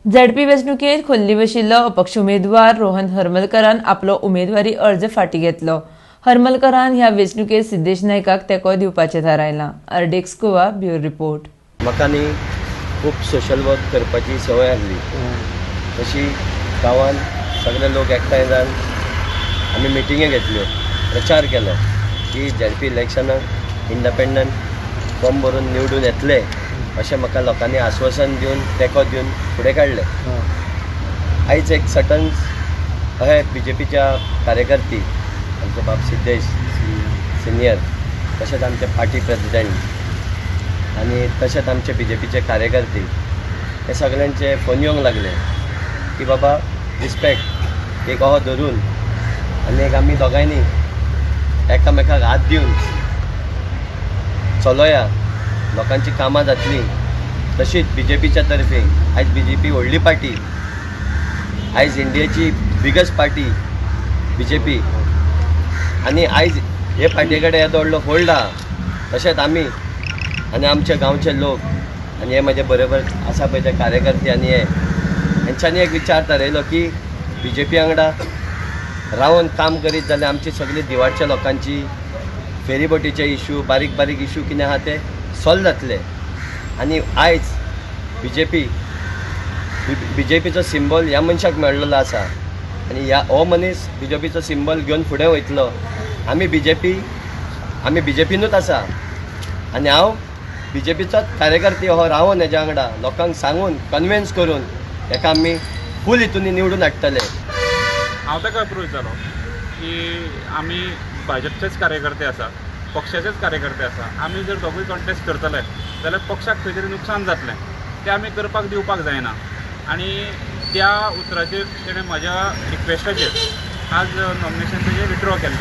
ZP वेंचणुकेंत खोर्ली बशिल्लो अपक्ष उमेदवार रोहन हरमलकरान आपलो उमेदवारी अर्ज फाटीं घेतलो. हरमलकरान ह्या वेंचणुकेंत सिद्धेश नायकाक तेंको दिवपाचें थारायलां. RDX Goa, bureau report. म्हाका न्ही खूब सोशल वर्क करपाची संवय आसली. तशी गांवांत सगळे लोक एकठांय जावन आमी मिटिंग्यो घेतल्यो, प्रचार केलो की झेडपी इलेक्शनाक इंडिपेंडंट फॉर्म भरून निवडून येतले अशें म्हाका लोकांनी आस्वासन दिवन, तेंको दिवन फुडें काडलें. आयज एक सर्टन अहे बीजेपीच्या कार्यकर्ती, आमचे बाब सिद्धेश सिनियर, तशेंच आमचे पार्टी प्रेजिडेंट आनी तशेंच आमचे बीजेपीचे कार्यकर्ते, हे सगळ्यांचे फोन येवंक लागले की बाबा रिस्पेक्ट एक अहो धरून आनी एक आमी दोगांयनी एकामेकाक हात दिवन चलोया, लोकांची कामां जातलीं. तशीच बीजेपीच्या तर्फे आयज बीजेपी व्हडली पार्टी, आयज इंडियेची बिगस्ट पार्टी बीजेपी आनी आयज हे पार्टी कडेन येदो व्हडलो होल्ड आहा. तशेंच आमी आनी आमचे गांवचे लोक आनी हे म्हजे बरोबर आसा पळय ते कार्यकर्ते आनी हे हेंच्यांनी एक विचार थारयलो की बीजेपी वांगडा रावन काम करीत जाल्यार आमची सगळी दिवाडच्या लोकांची फेरीबोटीचे इशू, बारीक बारीक इशू कितें आहा ते सॉल्व जातले. आनी आयज बीजेपी बीजेपीचो सिंबल ह्या मनशाक मेळ्ळेलो आसा आनी ह्या हो मनीस बीजेपीचो सिंबल घेवन फुडें वयतलो. आमी बीजेपी, आमी बीजेपीनूच आसा आनी हांव बीजेपीचोच कार्यकर्ती हो रावन हेज्या वांगडा लोकांक सांगून, कन्विन्स करून हेका आमी फूल हितून निवडून हाडटले. हांव ताका अप्रोच जालो की आमी भाजपचेच कार्यकर्ते आसा, पक्षाचेच कार्यकर्ते आसा. आमी जर दोगूय कॉन्टेस्ट करतले जाल्यार पक्षाक खंय तरी नुकसान जातलें, तें आमी करपाक दिवपाक जायना. आनी त्या उतराचेर तेणें म्हज्या रिक्वेस्टाचेर आज नॉमिनेशन तेजें विथड्रॉ केल्लें.